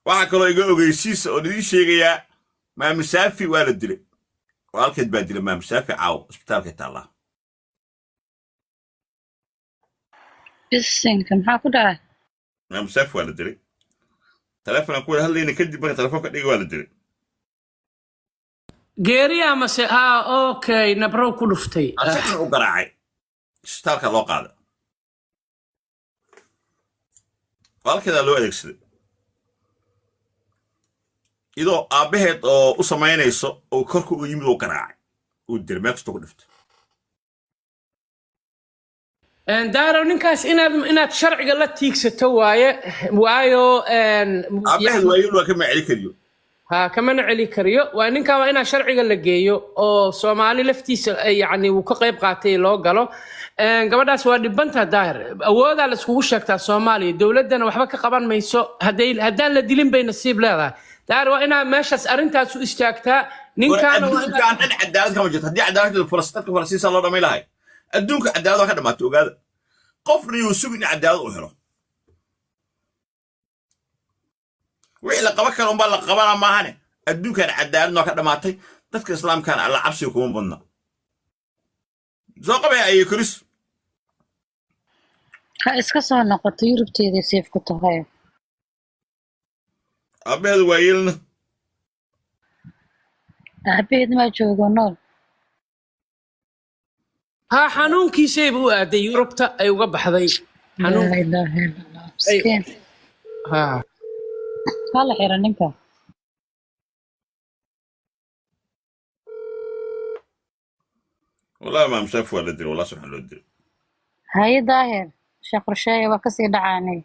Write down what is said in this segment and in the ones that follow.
Waxaa kaloo iga ogeysiisa oo idiin sheegayaa, Maami Saafi waa la dilay. Walaalkeed baa dilay Maami Saafi. Caawo isbitaalkay taallaa. Bisinka, maxaa ku dhacay? Maami Saafi waa la dilay. Telefonaan ku wada hadlayna kadib, marka telefoonka dhigay, waa la dilay. Geeriya mase? Ha, okay, nabrow ku dhuftay. Asagana u garaacay, isbitaalka loo qaaday. Walaalkeedaa loo adeegsaday, iyadoo aabbaheed oo u samaynayso oo korka uga yimid oo garaacay, uu dilay, meel kastoo ku dhiftay. Daaro, ninkaas inaad sharciga la tiigsato waaye, waayo Aabbaheed waayeel waa, kama celi kariyo. Ha, kamana celi kariyo. Waa ninkan, waa inaa sharciga la geeyo oo Soomaali laftiisa yacni uu ka qayb qaatay loo galo. Gabadhaas waa dhibanta, Daahir. Awoodaa la iskugu sheegtaa Soomaaliya, dowladdana waxba ka qaban mayso. Haddaan la dilin bay nasiib leedahay. Daahir, waa inaa meeshaas arrintaas u istaagtaa. Ninkaana waa inaad Adduunkan dhan cadaalad kama jirto. Haddii cadaalad jirto, dadka Falastiin loo dhamay lahay. Adduunka cadaalad waa ka dhamaatay, ogaada. Qofna yuu sugin in cadaalad uu helo. Wixii la qaban karo unbaa la qabana maahane, adduunkan cadaalad waa ka dhamaatay. Dadka Islaamkana Alla cabsiga kuma badna. Soo qabay ayay koris. Ha iska soo noqoto, Yurubteeday safe ku tahay. Aabbaheedu waa yeelna. Aabaheed maa joogo nool? Ha, xanuunkiisayba u aaday Yurubta ay uga baxday. Laa xanuun ilaaha illa Allah, miskiin. Ha. Waa la xira ninka. Wallahi Maam Saaf waa la dilay, wallah subxaan loo dilay. Haye Daahir, sheekh qorsheeye waa kasii dhacaanay.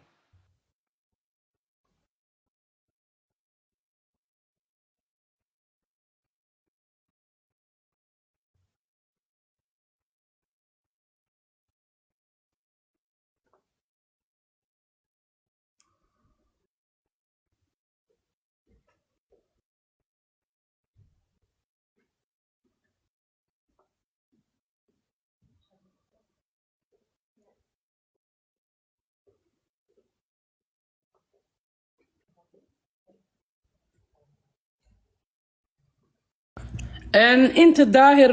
Inta Daahir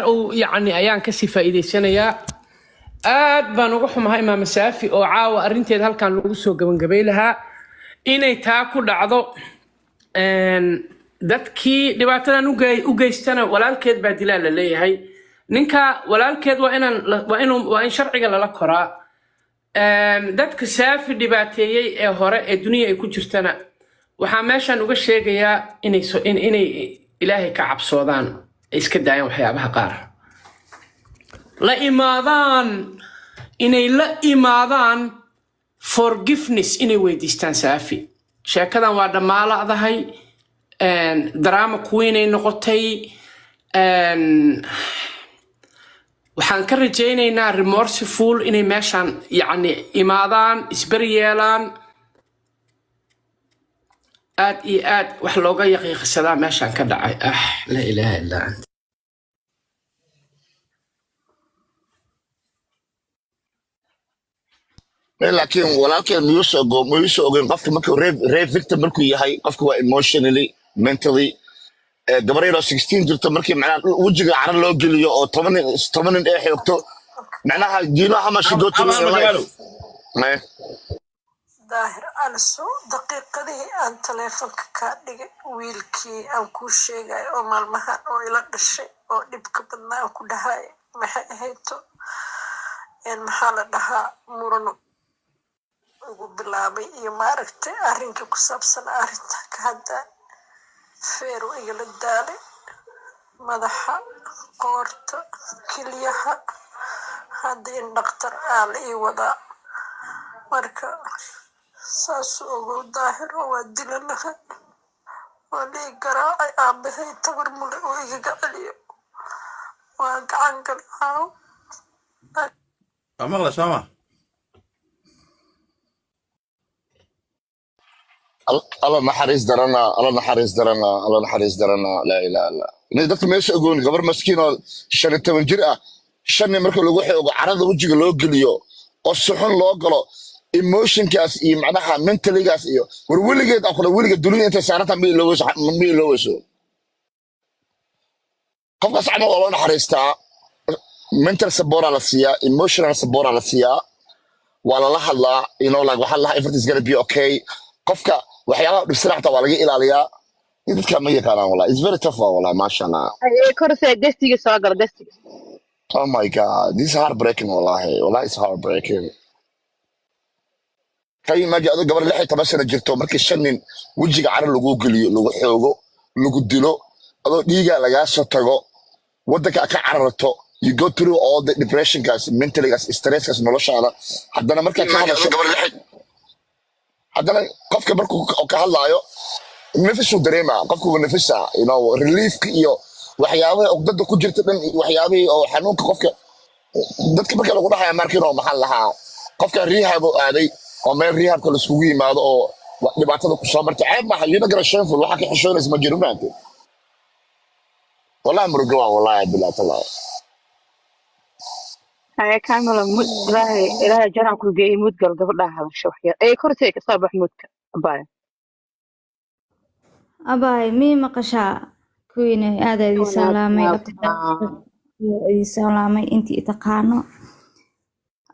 uu yacni ayaan kasii faa'iidaysanayaa. Aad baan uga xumahay Imaam Saafi oo caawa arrinteeda halkan lagu soo gabangabay lahaa inay taa ku dhacdo. Dadkii dhibaatadan u geystana walaalkeed baa dilaa la leeyahay. Ninka walaalkeed waa inaan waa inuu waa in sharciga lala koraa. Dadka Saafi dhibaateeyey ee hore ee duniya ay ku jirtana waxaa meeshan uga sheegayaa inay Ilaahay ka cabsoodaan, ay iska daayaan waxyaabaha qaar, la imaadaan, inay la imaadaan forgiveness, inay weydiistaan Saafi. Sheekadan waa dhammaaladahay, drama queen ay noqotay. Waxaan ka rajaynaynaa remorseful inay meeshan yacni imaadaan, isberi yeelaan. Aad iyo aad wax looga yaqiiqsadaa meeshan ka dhacay. Ah, laa ilaaha illaa anta. Laakiin walaalkeen miyuusa ogeyn qofka markuu rape victim markuu yahay, qofka waa emotionally, mentally, gabar yaroo 16 jirto markii macnaha wejiga cara loo geliyo oo 10 nin 10 nin ay xoogto, macnaha do you know how much you go through in life? Eh? Daahir Aliso, daqiiqadihii aan taleefonka kaa dhigay, wiilkii aan kuu sheegay oo maalmahan oo ila dhashay oo dhibka badnaa aan ku dhahay, maxay ahayto, maxaa la dhahaa, muran ugu bilaabay iyo maaragtay arrinka ku saabsan arrinta ka hadda, feeru igala daalay, madaxa, qoorta, kelyaha. Hadda in dhaktar aa la ii wadaa. Marka saas ogow Daahir, oo waa dila lahay, waa la ii garaacay. Aabahay tabar mule oo igaga celiyo, waa gacan gal caaw. Waa maqla sooma? Alla naxariis darana, Alla naxariis darana, Alla naxariis darana. Laa ilaaha illa. Inay dadka meesha ogoon, gabar maskiin oo 15 jir ah, shan nin marka lagu xoogo, carada wejiga loo geliyo oo si xun loo galo. Emotionkaas iyo macnaha mentaligaas iyo war weligeed aan kula weligeed dunida intay saaranta ma iloweyso, ma iloweyso. Qofkaas camal waa loo naxariistaa, mental support la siiyaa, emotional support la siiyaa, waa lala hadlaa, like waxaa lahaa everything's gonna be okay. Qofka waxyaabaha dhibsana xataa waa laga ilaaliyaa. Dadka ma yaqaanaan, wallahi it's very tough, wallahi, maasha Allah. Haye korsee, guestiga soo gala, guestiga. Oh my God, this is heartbreaking, wallahi, wallahi it's heartbreaking. Can you imagine adoo gabar 16 sano jirto markii shan nin wejiga caro lagu geliyo, lagu xoogo, lagu dilo, adoo dhiiga lagaa soo tago, waddanka aad ka cararto, you go through all the depressionkaas, mentaligaas, stresskaas noloshaada. Haddana markaa ka hadasho, haddana qofka markuu ka hadlaayo nafisuu dareemaa, qofku wuu nafisa, reliefka iyo waxyaabaha uqdada ku jirta dhan iyo waxyaabihii oo xanuunka qofka. Dadka marka lagu dhahaya markin oo maxaa lahaa, qofka rehab oo aaday oo meel rehabka laiskugu yimaado oo dhibaatada kusoo martay, ceeb maaha, you're not gonna shameful, waxa ka xishoonaysa ma jiro, fahamtay? Wallahi murugo waa, wallahi billahi tallahi. Haye Kamila, mud Ilaahay, Ilaahay janaa ku geeyey. Mudgal gabadha hadasho wax yar ee korsee, ka soo bax mudka abaya. Abaay, mii maqashaa kuwiina? Aada idin salaamay, idin salaamay intii i taqaano.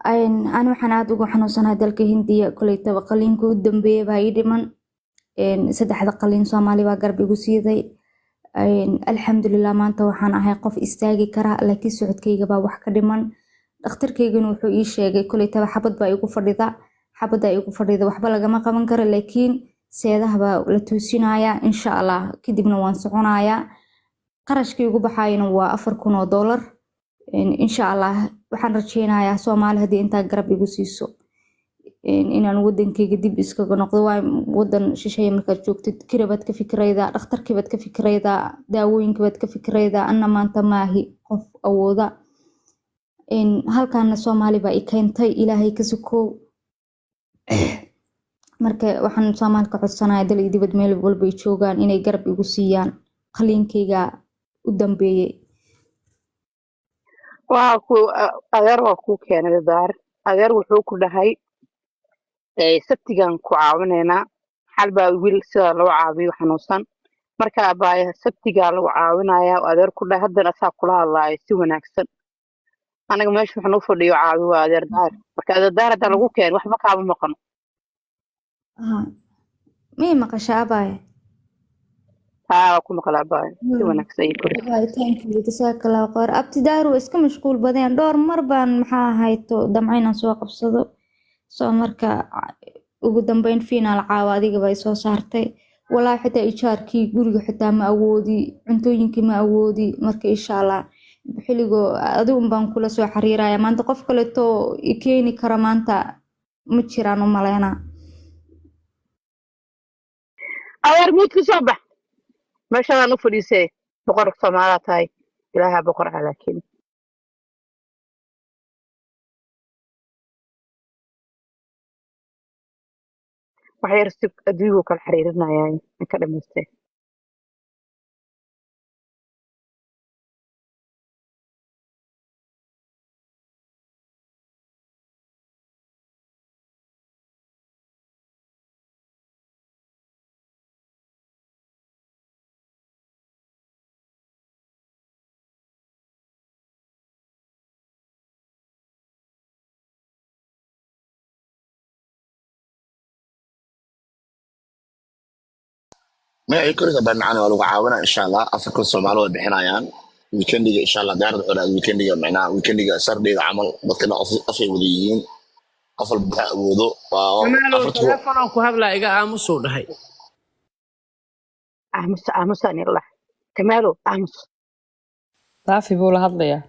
Ani waxaan aada ugu xanuunsanahay dalka Hindiya. Koleytaba qaliinka u dambeeyay baa ii dhiman. Saddexda qaliin Soomaali baa garab igu siiday. Alxamdulilah, maanta waxaan ahay qof istaagi kara, laakiin socodkayga baa wax ka dhiman. Dhakhtarkaygana wuxuu ii sheegay koleytaba xabad baa igu fadhida, xabaddaa igu fadhida waxba lagama qaban karo, laakiin seedaha baa la toosinayaa insha Allah, kadibna waan soconayaa. Qarashkii igu baxayana waa $4,000. Insha Allah waxaan rajeynayaa Soomaali haddii intaa garab igu siiso inaan wadankayga dib iskaga noqdo. Waayo wadan shisheeye markaad joogtid, kirabaad ka fikiraydaa, dhakhtarkiibaad ka fikiraydaa, daawooyinkiibaad ka fikiraydaa. Anna maanta maahi qof awooda. Halkaana Soomaali baa i keentay, Ilaahay ka sukoow. Marka waxaan Soomaali ka codsanaya, dal iyo dibad meel walba ay joogaan, inay garab igu siiyaan qaliinkayga u dambeeyey. Waa ku adeer, waa kuu keenay daar. Adeer wuxuu ku dhahay sabtigan ku caawinaynaa. Xal baa wiil sida loo caawiyo xanuunsan. Marka abaaya, sabtigaa lagu caawinayaa oo adeer ku dhahay. Haddana asaa kula hadlaayo si wanaagsan. Anaga meesha waxaan u fadhiyo caawi waa adeer Daar. Marka adeer Daar haddaa lagu keen, waxba kaama maqano. Mii maqasha abaaya? Haa, waa ku maqla abaaya, si wanaagsan iyo kori. Abaay, thank you, jazakallahu khayr. Abti Daar waa iska mashquul badeen. Dhowr mar baan maxaa ahayto damca inaan soo qabsado soo. Marka ugu dambeyn fiinaal caawa adiga bay soo saartay. Walaahi xitaa ijaarkii guriga xitaa ma awoodi, cuntooyinkii ma awoodi. Marka insha Allah xilligoo adigu baan kula soo xiriiraya. Maanta qof kaleeto i keeni kara maanta ma jiraan u maleynaa. Adeer, muud ka soo bax, meeshadaan u fadhiisee. Boqor Soomaalaa tahay, Ilaaha boqor ah, laakiin wax yar si adduunyuu kala xiriirinayaa in ka dhamaystay. Maya ay koraysa baa macana, waa lagu caawinaa insha Allah. 4,000 Soomaali way bixinayaan weekendiga insha Allah. Diyaarada wuxuu dhahay weekendiga, macnaha weekendiga Saturdayda camal, dadkana afay wada yihiin, qof walba waxa awoodo waa Jamaalow, afarta. Telefoonaan ku hadlaa, iga aamusuu dhahay. Aamus, aamusaan illah. Kamaalo, aamus. Saafi buu la hadlayaa.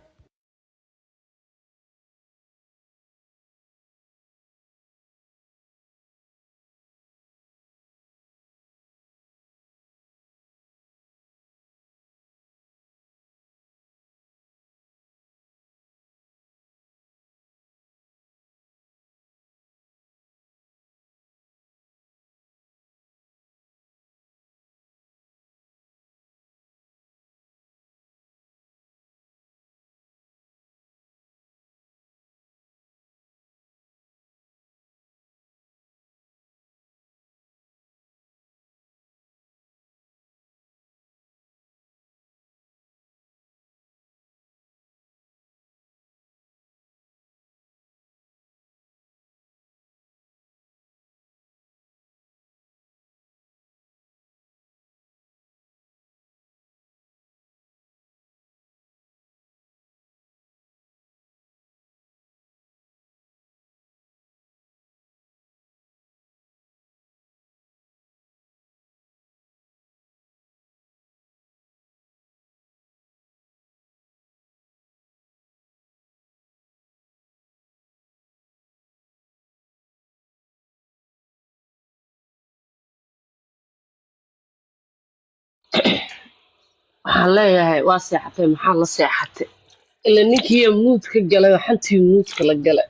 Waxaan leeyahay waa seexatay, maxaa la seexatay? Ila ninkii muudka galay oo xantii muudka la galay.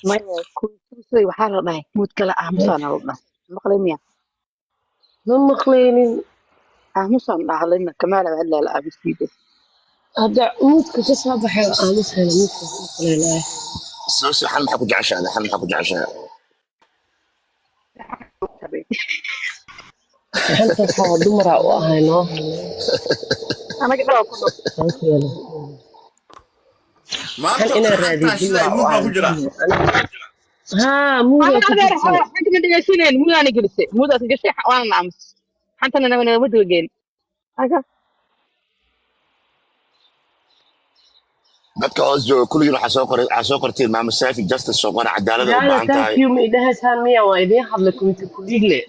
Maya, kuwii waxaa la dhahay muud kale aamusaana la dhahay, maqlay miya? Ma maqlaynin. Aamusaan dhahlayna kamaala hadlaa la aamusiide. Hadda muudka ka soo baxay oo aamusayna muudka ku maqlaynaya. Soo sii xan, maxaa ku jeceshahay? Xan maxaa ku jeceshahay? Xanta waxaa dumaraa u ahaynoo. Anaga dhaa ku dhow. Maanta xan inaan xantaa raadiyo sidaa dumaraa u muud baan ahay. ku jiraa. Haa, muudaa Anaga ku adeer jirtay. Xanta ma dhegeysaneen, muudaana gelisay, muudaas gashay, waana aamus, xantana nama daba aga. Dadka hoos jooga kulligiin waxaa soo qoray, waxaa soo qorteen Maama Saafi justice soo qora, cadaalada u Yaala baahan thank tahay. you, ma idhahaysaan miya? Waa idiin hadlay kumita ku dhiigle.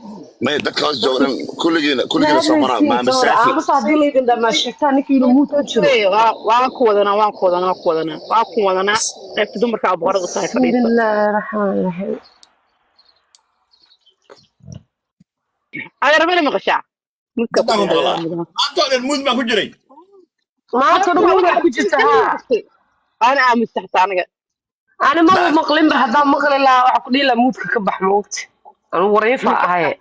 Maya, dadka hoos jooga dhan kulligiin, kulligiina soo qora Hadlaysiin Maama sawir Saafi. aamusa haddii laydin dhamaa sheegtaa ninkii inuu muud ku jiro. Waan ku wadanaa, waan ku wadanaa, waan ku wadanaa, waan ku wadanaa. Qaybta dumarka aa boqorada u tahay fadhiiso. Bismillaahi raxmaani raxiim. Adeer, mana maqashaa muudka ku Haddaan ku jira maqlaa. adeer mudan. Maanta oo dhan muud baan ku jiray. Maanta dhan muudaa ku jirta haa. Waana aamusta xataa anaga. Ani maba maqlinba, haddaan maqli lahaa waxa ku dhihi lahaa muudka ka bax moogta. Anu wareefa ahaye.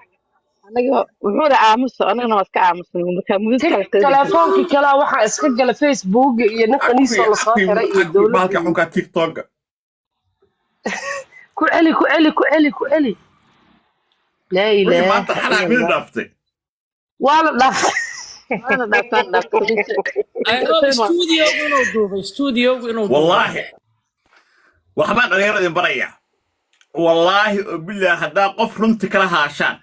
Anaga wuxuu dha aamuso, anagana waa iska aamusnay marka muudka kala qeybeysa. Teleefoonkii kalaa waxaa iska gala Facebook iyo nin khaniisoo lasoo Akwi xiray iyo akwi dowladda bahalka iyo xunka TikTok. Ku celi, ku celi, ku celi, ku celi. Laa Wixii ilaaha maanta xalaa ila mid allah. dhaaftay. Waa la dhaafay. Waana dhaaftaan dhaaftay. I hope studiogu inuu duubay, studiogu inuu duubay. Wallaahi waxbaan dhalinyarada idin barayaa, wallaahi oo bilaahi, haddaa qof runti kala haashaan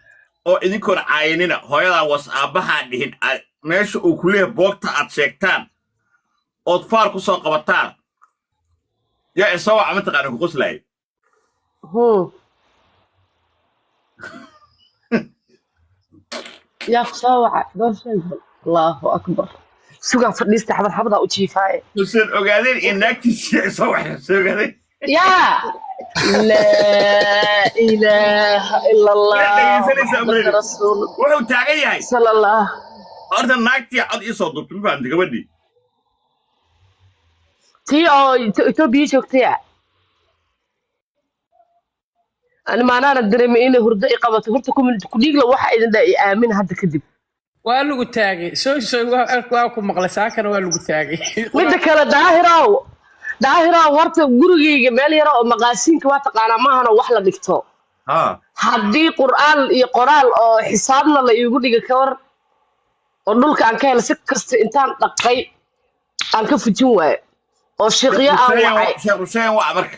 oo idinkoon caayinina hooyadaa was aabbahaa dhihin, meesha uu ku leeyahay boogta aad sheegtaan ood faar ku soo qabataan, yaa isoo waca mataqaana ku qoslaayay. Yaa ku soo waca door sheeg bal. Allahu akbar, sugaan fadhiista, xabad xabadaa u jiifaaye. Xuseen ogaadeen iyo naagtiisii yaa isoo wacay, Xuseen ogaadeen. Yaa laa ilaaha ila Yaa allah dhegaysanaysaa Muxammad Muridi. Rasuul Wuxuu taagan yahay sala allah. Horta naagtii cod ii soo duubtay, ma fahamtay gabadhii? Tii oo Etoobiya joogtaya ani maanaana dareemay inay hurdo i qabato horta ku dhiigla waxa idin dhaa i aamin hadda kadib. Waa lagu taagay soo soo, waa ku maqlay saakana, waa lagu taagay. Midda kale, Daahirow, Daahirow, horta gurigayga meel yara oo maqaasiinka waa taqaanaa maahano wax la dhigto. Haa. Haddii qur'aan iyo qoraal oo xisaabna la iigu dhiga ka war oo dhulka aan ka helay si kasta intaan dhaqay aan ka fujin waayo oo Sheekh shiiqyo aan Xuseen wacay. Sheekh Xuseen waca marka.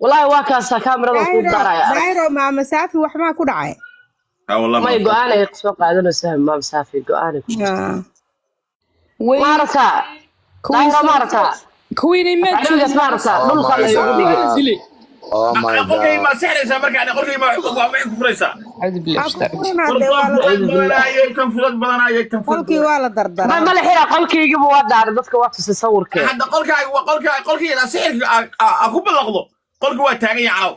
Walaahi waa kaasaa kaamirada kuu Daahiro daaraya arag. Daahiro, maama Saafi wax maa ku dhacay? Ha wallah may ma go-aanay soo qaadanaysaa Maam Saafi, go-aanay ku jirta. Ah. Wey Ma aragtaa kuwii Daahiro, ma aragtaa kuwiinay maad carabigaas joogin. ma aragtaa Oh dhulka my la iigu dhigay. God. Dili. Oh my qolkay God. ma sixraysaa marka ani qolkay ma waa waxay ku furaysaa. Acuudu billahi Ha ku min shaytaani furin War hadee waa waa la fudayd Acuudu billah. badanaaye kan, fudayd badanaaye kan, fudayd qolkii badanaaye. waa la Ma dardaraa. mala xiraa qolkaygaba waa daaray, dadka waa tusay sawirkee. Hadda qolkaaga waa qolkaaga, qolkii ilaa sixirka aa ku ballaqdo, qolki waa taagan yahay calaw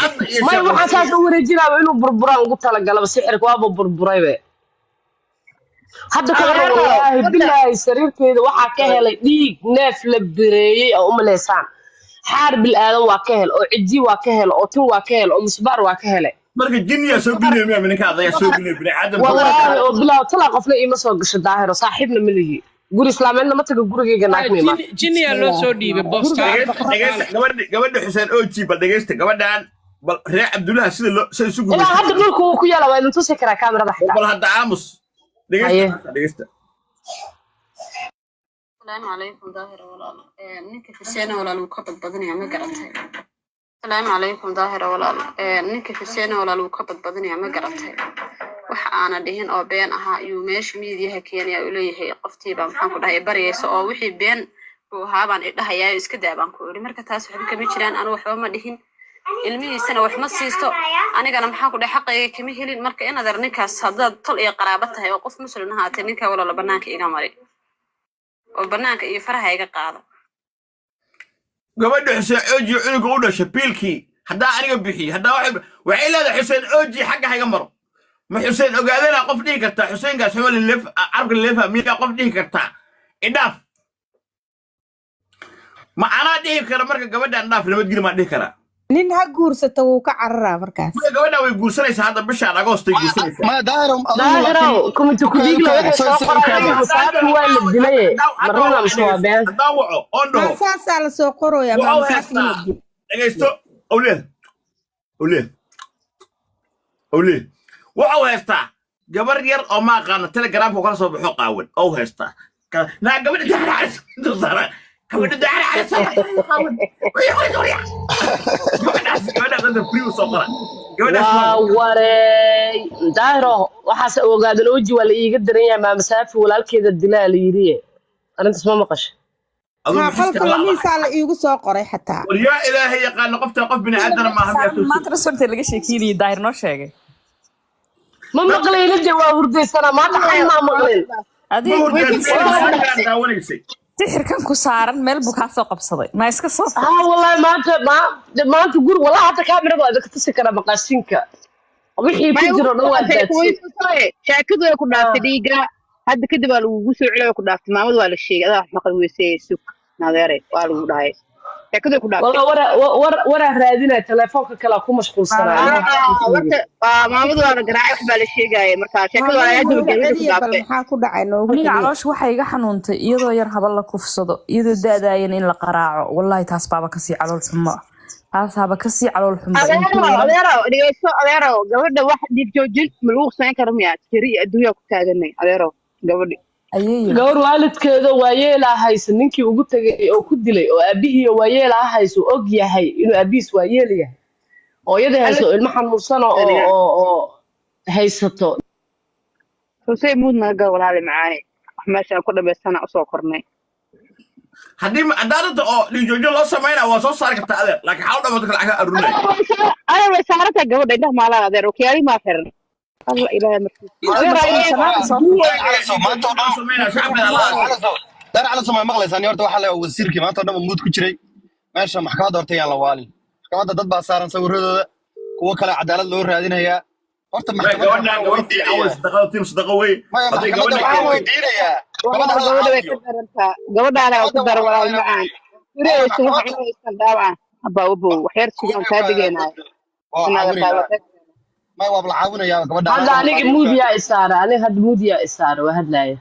hadda iyo May Sheekh waxaan Xuseen. saas u wareejinaaba inuu burburaan ugu talagalaba, sixirka waaba burburaybe hadda ka waran. Adeero Wallaahi wadda bilaahi sariirteeda waxaa ka helay dhiig neef la bireeyey oo umaleysaan xaar bil aadan waa ka hel oo ciddi waa ka hel oo tin waa ka hel oo musbaar waa ka helay. Marka jinniyaa soo gelinaya miyaa ninka adayaa soo gelinaya bini aadamka? Wallaahi oo bilaaw talaa qofna iima soo gasho Daahiro, saaxiibna ma lihi, guri islaameedna ma tago, gurigayga naag ma imaan. Jinniyaa loo soo dhiibay boostaan. Dhegeysta, dhegeysta gabadhi, gabadhi Xuseen Oji, bal dhegeysta gabadhan, bal reer Cabdullaha sida loo sida isu Ilaa gumaystay. Hadda dhulku wuu ku yaala, waa idin tusi karaa kaamirada xitaa. Bal hadda aamus. Haye. Dhegeysta, dhegeysta. Asalaamu calaykum Daahir walaal. Ninka Xuseen walaal wuu ka badbadinayaa, ma garatay? Asalaamu calaykum Daahir walaal. Ninka Xuseen walaal wuu ka badbadinayaa, ma garatay? Wax aana dhihin oo been ahaa ayuu meesha miidiyaha keenaya uu leeyahay qoftiiba maxaan ku dhahay baryaysa oo wixii been buu ahaa baan idhahayaa, iska daa baan ku idhi. Marka taas waxba kama jiraan, anu waxba ma dhihin, ilmihiisana wax ma siisto, anigana maxaan ku dhahay xaqayga kama helin. Marka in adeer ninkaas haddaad tol iyo qaraabo tahay oo qof muslim ahaatee, ninkaa walaalo banaanka iga mari oo banaanka iyo faraha iga qaado. Gabadha Xuseen Ooji cunuga u dhashay biilkii haddaa aniga bixiyo, haddaa waxay leedahay Xuseen Ooji xagga ha iga maro. Ma Xuseen ogaadena qof dhihi kartaa Xuseenkaas xuma leleef carabka leleefa miyaa qof dhihi kartaa idhaaf? Ma anaa dhihi kara marka gabadhaan dhaaf nabadgeli maan dhihi karaa? Nin ha guursato, wuu ka cararaa markaas. Marka gabadhaan way guursanaysaa, hadda bishaan Agoostay guursanaysaa. Ma Daahir, adigu Daahirow laakiin kumiti kudiigla waxay soo qorayaan Masaafi waa la dilaye, marnana mise waa been? Haddaan waco oon Ma dhaho saasaa lasoo qorooyaa waxau Maama Saafi haystaa la dilay. Dhegaysto, awliya awliya awliya, waxau haystaa gabar yar oo ma aqaano Telegramka kala soo baxo qaawan ou haystaa. Naa gabadha daara gabadha daara qaawan, gabadhaas gabadhaas hadda free u soo qora gabadhaas. Waa wareey Daahiro, waxaas ogaadan oji waa la iiga daran yahay. Maama Saafi walaalkeeda dilaa la yidhi, arrintaas ma maqasha? Aduu Haa, maxiska qolka Allah lamiisaa la iigu soo qoray xataa. War yaa Ilaahay yaqaano, qofta qof bini aadana maaha miyaa soo Maanta rasuulta laga sheekeynayay Daahir noo sheegay. Ma maqlayna de, waa hurdaysanaa maanta, xan maa maqlin. Ma Adiga Way hurdaan ku soo daawanaysay. Sixirkan ku saaran meel buu kaa soo qabsaday, ma iska soo Haa wallahi, maanta ma maanta guri wallahi hadda kaamirada waa idinka tusi karaa, maqaashinka wixii ku May jiro dhan waa daadsan. Sheekadu way ku dhaaftay dhiigga, hadda kadib waa lagugu soo celiya, way ku dhaaftay. Maamadu waa la sheegay, adaa wax maqal weysay, sug nadeere waa lagu dhahay, sheekadu way ku dhaaftay. Wallah wara war waraa raadinaya, telefoonka kale ku mashquulsanaa. Warta maamadu waa la garaacay, wax baa la sheegaya, marka sheekadu waa Maamada hadda nooga gabadha ku celiya bal dhaaftay. Maxaa ku dhacay? Noogu Aniga celiya. Caloosha waxay iga xanuuntay iyadoo yar haba la kufsado, iyadoo daadaayan in la qaraaco. Wallahi taas baaba kasii calool xumo, taasaaba kasii calool xumba intuu Adeerow, yaro. Adeerow, dhegeyso adeerow, gabadha wax dhiig joojin ma lagu samayn karo miyaa? Jiri iyo adduunyaa ku taaganay adeerow gabadhi. Ayeeyo. Gawar waalidkeeda waayeelaa haysa, ninkii ugu tegay oo ku dilay oo aabihii waayeelaa haysa, oo og yahay inuu aabihiis waayeel yahay, hooyadii hayso oo ilmo xanuunsana oo haysato. Xuseen muud naga gal walaali macaane, wax meeshaan ku dhamaystana usoo kornay. Haddii cadaaladda oo dhiigjoojo loo samaynaa waa soo saari kartaa adeer, laakiin xaal dhamato kale lacag arurinaya. Adeer, way saarataa gabadha, indhaha maalaa adeer, okyaali maa xiran, alla Ilaahay markiisa adeer Mashquulsanaanta soo fur. Calasow maanta oo dhan samaynaa shacabka Allah. Calasow, Daar Calasow, ma maqlaysaan? Horta waxaa la wasiirkii maanta oo dhan muud ku jiray meesha maxkamadda. Horta yaan la waalin maxkamadda, dad baa saaran sawiradooda, kuwo kale cadaalad loo raadinayaa. Horta maxkamadda gabadhan waxaan gabadh fiican wey weydiinayaa sadaqada tiim sadaqa wey maya hadday maxkamadda gabadha waxaan keentay weydiinayaa gabadha Walaal hala gabadha way caawiyo. Ka darantaa gabadhaana waa ku Maxkamadda daran waxaa walaal la macaan maya gurihaysan waxa maxkamadda cunaysan dhaawaca abaa wabow, wax yar sugaan kaa degeynaayo waa inaad caawinayaa taa. Maya, waa la caawinayaa gabadha. Hadda aniga muud yaa isaara, aniga hadda muud yaa isaara, waa hadlaaya.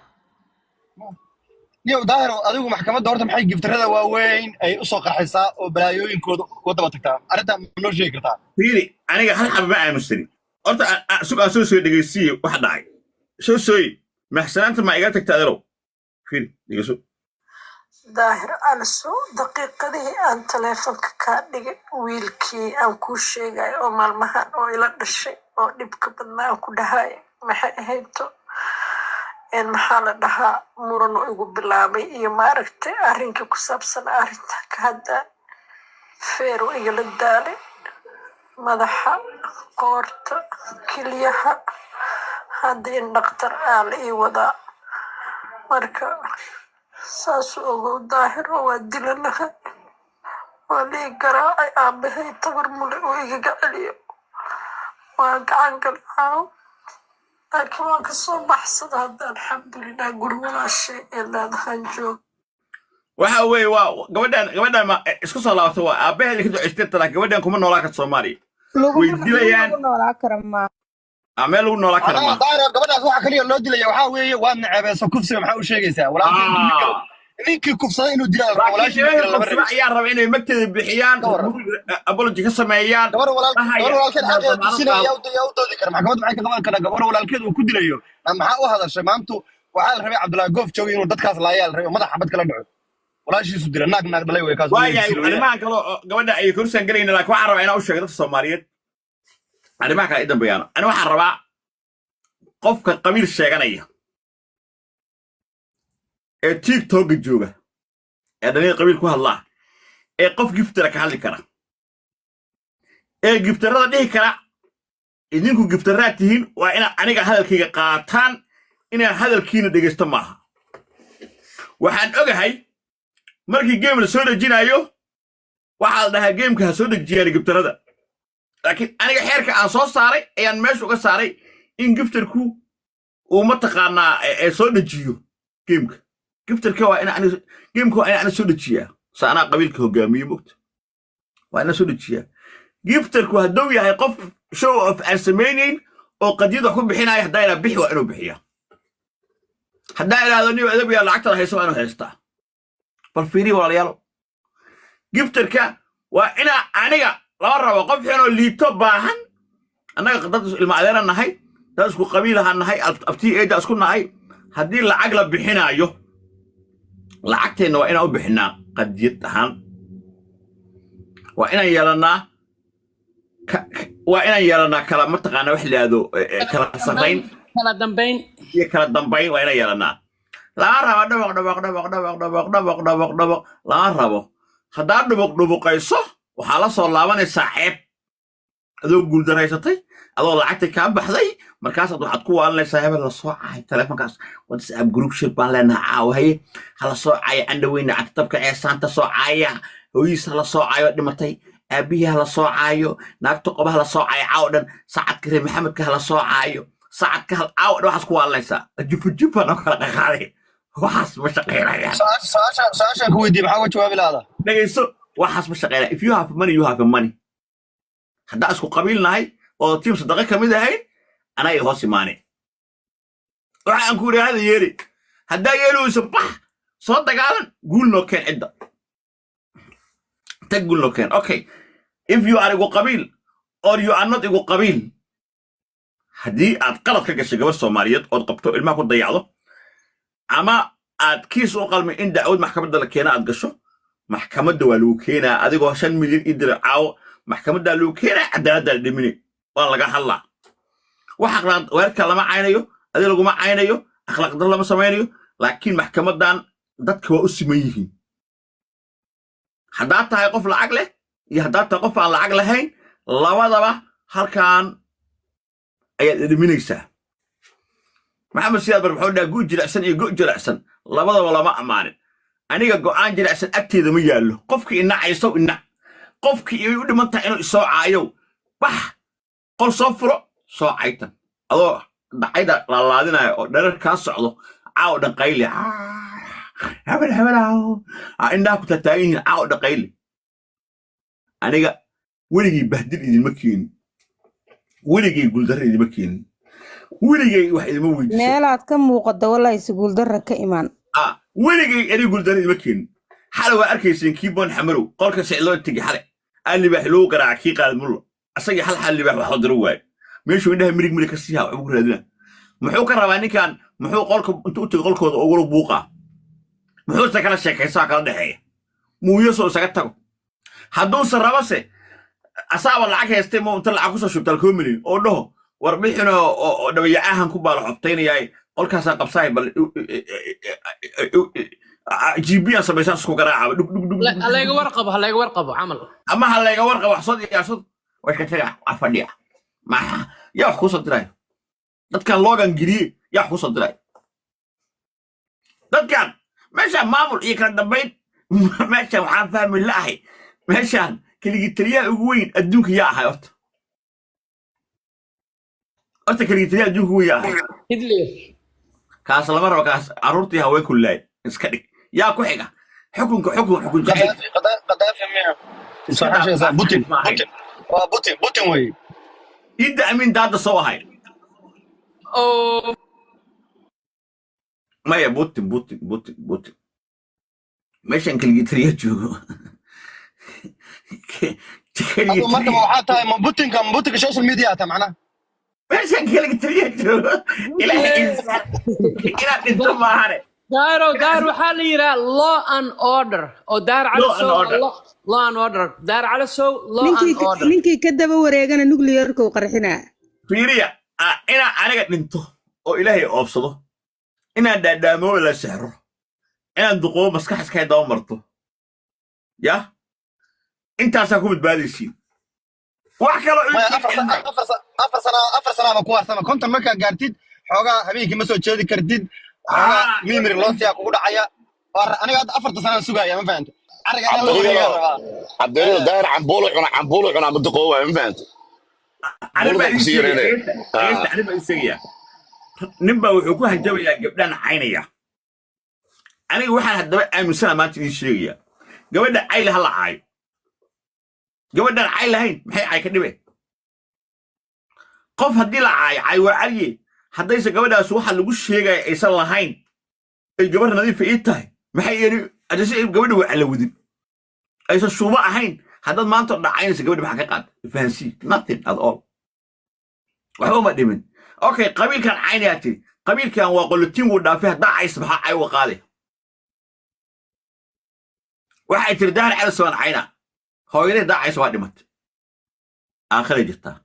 Niyow Daahir, adigu maxkamadda horta maxay giftarada waaweyn ay usoo qarxisaa oo balaayooyinkooda uga daba tagtaa? Arrintaa ma noo sheegi kartaa? Fiiri, aniga hal xaba ma aaminsanin horta. Sug aan soo soo dhegeysiiye waxa dhacay. Soo sooy maxsanaanta ma iga tagta adeerow? Fiiri, dhegeyso. Daahir Aliso, daqiiqadihii aan taleefonka kaa dhigay, wiilkii aan kuu sheegay oo maalmahan oo ila dhashay oo dhibka badnaa aan ku dhahay maxay ahayto in maxaa la dhahaa muran oo igu bilaabay iyo maaragtay arrinkii ku saabsan arrintan ka hadda feer oo igala daalay, madaxa, qoorta, kelyaha, hadda in dhaktar aa la ii wadaa. Marka saas ogow Daahiro, waa dilanahay, waa lii garaacay, aabahay tabar mule oo igaga celiyo, waa gacan galcaaw, laakiin waan kasoo baxsada hadda, alxamdulilah, guri walaashay ee leedahan joog. Waxa weeye waa gabadhan gabadhan ma isku soo laabato, waa aabbaheeda ka duceystay talaa. Gabadhan kuma noolaa karto Soomaaliya, way Laguma dilayaan. Lagu noolaa kara maaha. Meel lagu noolaa kara Anaa maaha. Daahir, gabadhaas waxa kaliya loo dilaya waxaa weeye waad naceebeyso kufsiga, maxaa u sheegaysaa? Walaalkii ninkii kufsaday inuu dilaa la rabaa, laakiin walaashii nimanka dila lama kufsada rabin. Ayaa raba inay magteeda bixiyaan, Ka warran. Apology ka sameeyaan. Gabar walaal dhahaya gabar walaalkeed inaad xaqeeda damaanad tusinaya qaado. yaa u doodi kara? Maxkamadda maxay ka qaban karaa gabar walaalkeed uu ku dilayo? Maxaa u hadashay maantu? Waxaa la rabay Cabdullaahi Goof joogay inuu dadkaas laayaa la rabay, madax xabad kala dhaco. Walaashiisu dila, naag naag dhalay wey kaas. Waayahay, arrimahan kale oo gabadha ay korsaan gelayna, laakiin waxaan rabaa inaan u sheego dadka Soomaaliyeed arrimaha kale ay dambeeyaan. Ani waxaan rabaa qofka qabiil sheeganaya ee TikToka jooga ee dhalinyar qabiil ku hadlaa ee qof giftara ka hadli kara ee giftarada dhihi kara idinku giftaraad tihiin, waa inaad aniga hadalkayga qaataan, inaan hadalkiina dhegaysto maaha. Waxaan ogahay markii game la soo dejinayo waxaa la dhahaa gameka ha soo dejiyaan giftarada, laakiin aniga xeerka aan soo saaray ayaan meesha uga saaray. In gifterku uu mataqaanaa ee soo dejiyo gameka. Gifterka waa ina gameka waa ina ana soo dejiyaa, sa anaa qabiilka hogaamiye mogta, waa ina soo dejiyaa. Gifterku hadduu yahay qof show off aan samaynayn oo qadiyad wax ku bixinaya, haddaa ilaa bixi waa inuu bixiyaa. Haddaa idhaahdo niyo adabiyaa lacagtada hayso, waa inuu haystaa. Bal fiiriya walaalayaal, gifterka waa inaa aniga lama rabo qof xinoo liito baahan. Annaga dad ilma adeera nahay, dad isku qabiilaha nahay, abtii eeda isku nahay. Haddii lacag la bixinaayo, lacagteenna waa inaan u bixinaa qadiyad ahaan, waa inaan yeelannaa waa inaan yeelannaa kala mataqaana wax la yidhaahdo kala sarrayn kala dambayn iyo kala dambayn waa inaan yeelannaa. Lama rabo dhaboq dhaboq dhaboq dhaboq dhaboq dhaboq dhaboq dhaboq, lama rabo. Haddaad dhubuq dhubuqayso, waxaa la soo laabanaysaa ceeb, adoo guuldaraysatay, adoo lacagtii kaa baxday. Markaasaad waxaad ku waalanaysaa hebel la soo caay telefonkaas. WhatsApp group shir baan leenahay caawa, haye hala soo caaya candhaweyne, cagtabka ceesaanta soo caaya, hooyiis hala soo caayo dhimatay, aabihii hala soo caayo, naagta qoba hala soo caayo, caawa dhan sacadka reer Maxamedka hala soo caayo, sacadka hal caawa dhan waxaas ku waalanaysaa. Jufa jufa noo kala qaqaaday, waxaas ma shaqaynayaan. Su-aashaan ku weydiiyey maxaa uga jawaabi lahada? Dhegayso, waxaas ma shaqaynaya. If you have money, you have money. Haddaa isku qabiil nahay oo tiim sadaqa ka mid ahayn, anaa i hoos imaane. Waxa aan ku idhaahda yeeli, haddaa yeeli weyso, bax soo dagaalan, guul noo keen, cidda tag, guul noo keen. Okay, if you are igu qabiil or you are not igu qabiil, haddii aad qalad ka gashay gabar Soomaaliyeed ood qabto, ilmaha ku dayacdo, ama aad kiis u qalmay in dacwad maxkamadda la keena aad gasho, maxkamadda waa lagu keenaa. Adigoo 5 milyan ii dira caawo, maxkamaddaa lagu keenaa, cadaaladdaa la dhimini, waa laga hadlaa. Wax akhlaaq weerarka lama caynayo, adiga laguma caynayo, akhlaaq darro lama samaynayo, laakiin maxkamaddan dadka waa u siman yihiin. Haddaad tahay qof lacag leh iyo haddaad tahay qof aan lacag lahayn, labadaba halkan ayaad dhidhiminaysaa. Maxamed Siyaad Bar muxuu dhaha? Gu jilicsan iyo go jilicsan labadaba lama ammaanin. Aniga go'aan jilicsan agteeda ma yaallo. Qofkii inacaysow inac, qofkii ay u dhiman tahay inuu isoo caayow, bax qol soo furo, soo caytan, adoo dhacayda laalaadinaya oo dharar kaa socdo, caaw dhan qayli, hebel hebelaw, indhaha ku taataagan yihiin, caaw dhan qayli. Aniga weligii bahdil idinma keenin, weligay guuldarra idinma keenin, weligay wax idinma weydiisan. Meelaad ka muuqata wallahi si guuldarra ka imaan. Ah, weligay ani guuldarra idinma keenin. Xale waa arkayseen kii Boon Xamarow qolka sicloo tegi, xale aan libaax loogu garaaca kii qaalid mullo, asagii hal xal libaax wax diro waayo. Meeshuu indhaha mirig mirig ka siihaa waxbuu ku raadinaa. Muxuu ka rabaa ninkan? Muxuu qolka intuu u tegay qolkooda ugula buuqaa? Muxuuse kala sheekaysaa kala dhexeeya? Muuyo soo isaga tago hadduuse rabase, asaaba lacag haystay, ma inta lacag kusoo shubta alkoo milyan oo dhaho war bixino oo dhabayacahan ku baala xobtaynayaay, qolkaasaan qabsahay, bal gb aan samaysaan isku garaacaba dhug dhug dhug. Halayga warqabo, halayga warqabo camal. Ama ha layga warqabo, wax soo diyaarsad, waa iska taga, waa fadhiya. Maxaa yaa wax kuusoo dirayo? Dadkan loogan geliye yaa wax kuusoo dirayo? Dadkan meeshaan maamul iyo kala dambayn, meeshaan waxaan fahmi la'ahay, meeshaan keligii taliyaha ugu weyn adduunka yaa ahay? Horta keligii taliyaha adduunka ugu weyn yaa ahay? Hitler. Kaas lama rabo, kaas carruurtii haweenku laay iska dhig. Yaa ku xiga xukunka, xukun jacayl? Qadaafi miya? Iska dhaaf. Saxasheesa Putin. Ma ahayn. Putin waa Putin, Putin wey. Idda Amin Daada soo ahay. Oo. Maya, Putin, Putin, Putin, Putin. Meeshan keligii taliya joogo. Keligii Adu marka taliya. Waxaa tahay ma Putinka, ma Putinka social media taa macnaha? Meeshan keligii taliya joogo, Ilaahay insaan inaad dhinto maahane. Daaro daar waxaa la yidhaha law and order oo daar Law and calasow. order. Law and order, daar calasow, law and Ninkii order. Ninkii ka daba wareegana nuclearka uu qarxinaa. Fiiriya, inaan aniga dhinto oo Ilaahay oobsado, inaan dhaadhaamoo la sexro, inaan duqoobo, maskax iskaga daba marto, ya intaasaa ku badbaadaysiin. Wax kaloo maya, 4 sana 4 sanaaba ku harsama. 50 markaa gaartid, xoogaa habeenkii ma soo jeedi kartid, xoogaa mimiri loosiyaa kugu dhacaya. Aniga hadda 4ta sanaan sugaya, ma fahanta? Carriga inaan la wareegaa rabaa. Cabdirido Daahir cambuulo cuna, cambuulo cuna, ma duqoo waay, ma fahanta? Arrin baa Buurda idin kusii sheegaya. yareynaya. Dhegeysta, arrin baa idin sheegaya. Nin baa wuxuu ku hanjabayaa gabdhaan caynaya. Aniga waxaan haddaba aaminsana maanta idin sheegaya, gabadha cayle ha la caayo. Gabadhaan cay lahayn maxay cay ka dhibeen? Qof haddii la caayo, cay waa caliye. Haddayse gabadhaas waxa lagu sheegaya aysan lahayn, ay gabar nadiifa ii tahay, maxay iyani haddayse gabadha waa calawdin, aysan shuubo ahayn? Haddaad maanta dhacaynaysa gabadha, maxaa ka qaad? Fahansii, nothing at all, waxba uma dhimin. Okay, qabiilkan caynayaa tiri, qabiilkan waa qolotiin, wuu dhaafay. Haddaa caysa, maxaa cay uga qaaday? Waxay tiri Daahir Cali Soban cayna. Hooyaday haddaa caysa waa dhimatay, aakhiray jirtaa.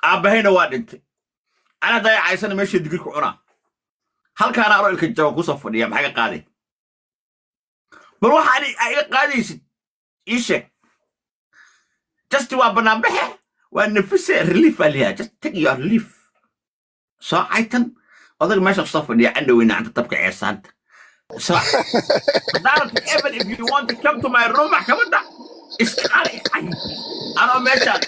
Aabbahayna waa dhintay. Ana haddaa caysana meesha digir ku cunaa, halkaana anoo ilka jaban kusoo fadhiya. Maxaa ka qaaday? Bal waxa ani aa iga qaadaysid ii sheeg. Just waa banaanbaxe, waa nafise, relief baa liyaa. Just take your relief. Soo caytan, odag meesha kusoo fadhiya, candhoweyna canta tabka ceesaanta. So haddaanad, even if you want to come to my room, maxkamadda iska qali anoo meeshaan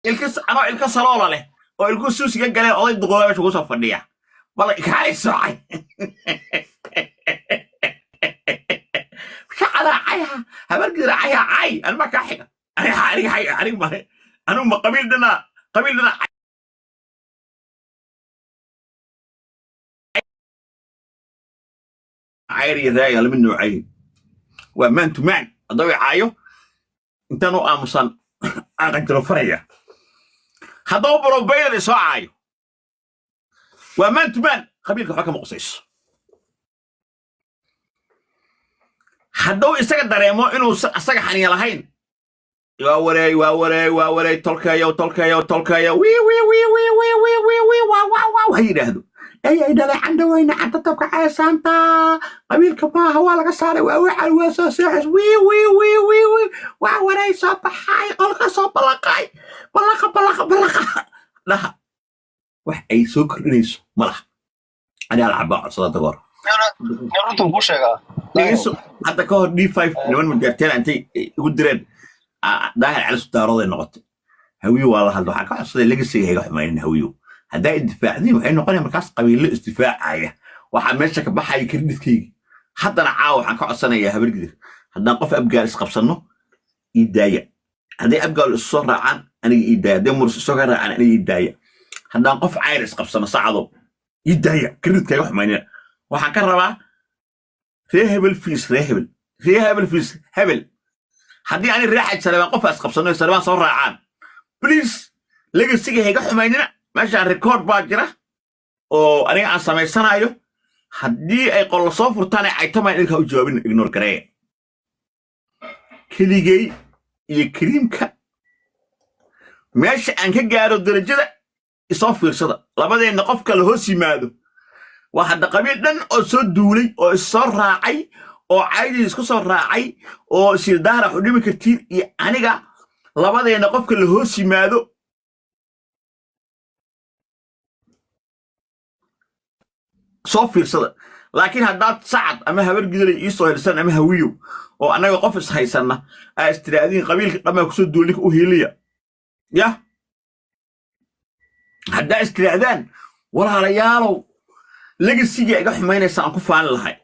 ilka, anoo ilka saloola leh oo ilku suusiga galeen, oday duqooba meesha kusoo fadhiya. Bal kaalay soocay shacada, cayha habargidra, cayha cay anima kaa xiga. Aniga aniga aniga ma anigu ma qabiil dhana, qabiil dhana cayr iyo raaga lama noocay, waa man to man. Haddaba caayo intaan u aamusan aan qanjiro faraya. Haddaba brobayler isoo caayo, waa man to man. Qabiilka waxba kama qusayso. Hadduu isaga dareemo inuu isaga xaniya lahayn, waa wareey, waa wareey, waa wareey, tolkeeyo, tolkeeyo, tolkeeyo, wii wii wii wii wii wii wii wii, waa waa waa, ha yidhaahdo ay ay dhalay candhaweyne canta tabka ceesaanta. Qabiilka maaha, waa laga saaray, waa wacal, waa soo seexis, wii wii wii wii wii, waa wareey, soo baxay, qolka soo ballaqay, ballaqa, ballaqa, ballaqa dhaha. Wax ay soo kordhinayso ma laha. Aniga alcabaa codsada dagoor. Runtan kuu sheegaa. Dhegeyso, hadda ka hor D5 niman majaarteen intay igu direen Daahir Cali Sudaarood ay noqotay. Hawiyo waa la hadla, waxaan ka codsaday legasiga hayga xumaynin. Hawiyo haddaa iddifaacdiin, waxay noqonaya markaas qabiilo isdifaacaya, waxaa meesha ka baxaya kredhitkaygi. Haddana caawa waxaan ka codsanayaa Habargidir, haddaan qof Abgaal isqabsanno ii daaya. Hadday Abgaal isu soo raacaan, aniga ii daaya. Hadday Murus isu soo raacaan, aniga ii daaya. Haddaan qof Cayr isqabsano, Sacado ii daaya, kredhitkayga xumaynina. Waxaan ka rabaa ree hebel fiis ree hebel, ree hebel fiis hebel. Haddii ani ree Xaj Salebaan qof isqabsano, Salebaan soo raacaan, please legasiga hayga xumaynina. Meeshaan record baa jira oo aniga aan samaysanayo. Haddii ay qollo soo furtaan ay caytamaan, idinkaa u jawaabin, ignore gareeya. Keligay iyo kariimka meesha aan ka gaaro darajada isoo fiirsada. Labadeenna qofka la hoos yimaado waa hadda qabiil dhan oo soo duulay oo is soo raacay oo caydii isku soo raacay oo sirdaara wax u dhimi kartiin, iyo aniga labadeenna qofka la hoos yimaado soo fiirsada. Laakiin haddaad Sacad ama Habar Gidalay iisoo helsan ama Hawiyo oo annaga qof is haysanna aa istiraadiin, qabiilka dhammaa kusoo duulay, ninka u hiiliya yah. Haddaa istiraadaan, walaalayaalow, legasiga iga xumaynaysa aan ku faani lahay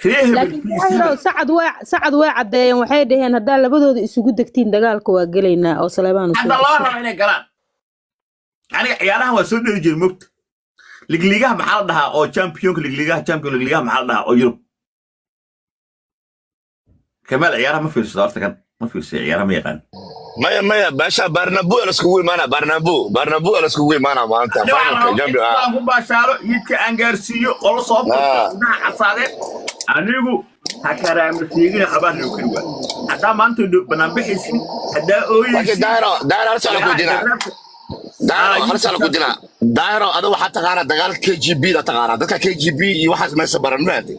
ree hebel Laakiin fiis Daahiro, hebel. Sacad waa caddeeyeen, waxay dhaheen haddaa labadooda isugu degtiin dagaalka waa gelaynaa oo Saleebaan soo Hadda laba ceshay. raba inay galaan. Aniga ciyaarahan waa soo dheli jiray, mogta ligligaha maxaa la dhahaa oo championka ligligaha, champion ligligaha maxaa la dhahaa oo Yurub? Kamaal ciyaaraha ma fiirsado horta, kan ma fiirsado, ciyaaraha ma yaqaan. Maya, maya, meesha Barnabu la iskugu imaana, Barnabu, Barnabu la iskugu imaana maanta. Ani waxaan finalka rabaa champion in aan ku baashaalo, yidka aan gaarsiiyo, qolo soo furto, indhaha casaadeen. Anigu ha karaama sheegina, abaar loo kari waa haddaa maanta banaanbixaysin, haddaa Laakiin ooyeysin. Daahiro, Daahiro, hal sano ku dinaa. Daahiro, hal sano ku dinaa. Daahiro, adiga waxaa taqaanaa dagaalka KGB da, taqaanaa dadka KGB iyo waxaas meesha baran maate.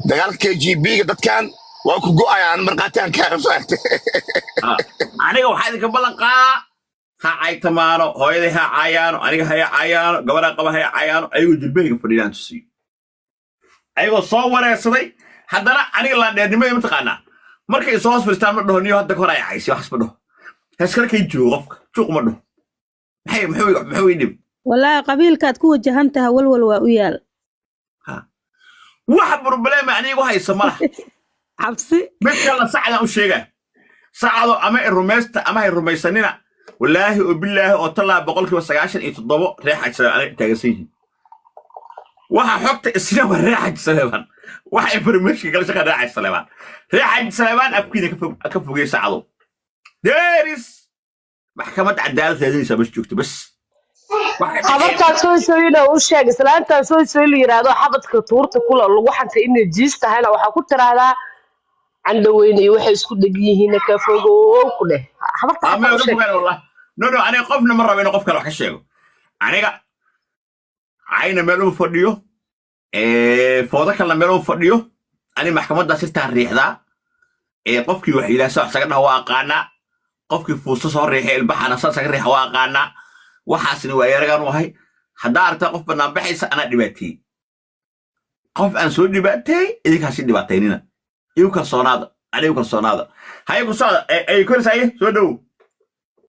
Dagaalka KGB ga dadkan waa ku go'ayaan, markhaati aan ka fahamtay. Aniga waxaa idinka ballan qaadaa, ha caytamaano, hooyaday ha caayaano, aniga ha caayaano, gabadha qaba ha caayaano, ayagoo jilbahayga fadhiyaan tusiyo, ayagoo soo wareersaday. Haddana aniga laandheernimada mataqaanaa. Markay soo hoos fadhiistaan ma dhaho niyo hadda ka hor ay caysi, waxaas ma dhaho. Heeskale kay joogo qofka juuq ma dhaho. Maxay muxuu ii dhib? Wallaahi qabiilkaad ku wajahan tahay walwal waa u yaal. Wax problema anigu haysa ma laha. Cabsi. Mid kale sacdaan u sheegaa, sacdo ama i rumaysta ama hay rumaysanina, wallaahi oo bilaahi oo tallaa 97% reer Xaaji Saleebaan aniga taagansan yihiin. Waxa xogta isna waa reer Xaaji Saleebaan, waxa information kala shaqa reer Xaaji Saleebaan. Reer Xaaji Saleebaan afkiina ka fogey sacdo. Deris maxkamad cadaalad raadinaysaa bas joogto bas. Habartaan soo sooyina u sheeg, islaantaan soo sooy la yiraahdo xabadka tuurta kula lagu xantay inay jiis tahayna waxaa ku tiraahdaa candhaweyne iyo waxay isku dhegan yihiin ka fogow ku dheh habarta ama xataa u uga sheeg. Fogaan wallah. No, aniga qofna ma rabo inuu qof kale wax ka sheego. Aniga cayna meel uma fadhiyo, foodo kalena meel uma fadhiyo. Ani maxkamaddaa sirtaan riixdaa ee qofkii wax yidhaha saa wax saga dhaha waa aqaanaa, qofkii fuusto soo riixay ilbaxana saa saga riixa waa aqaanaa. Waxaasna waa yaragaan u ahay. Haddaa aragtaa qof bannaan baxaysa, anaa dhibaateeyey. Qof aan soo dhibaateeyey idinkaasi dhibaataynina. Igu kalsoonaada, anigu kalsoonaada. Haye, ku socda ay koris. Haye, soo dhowow.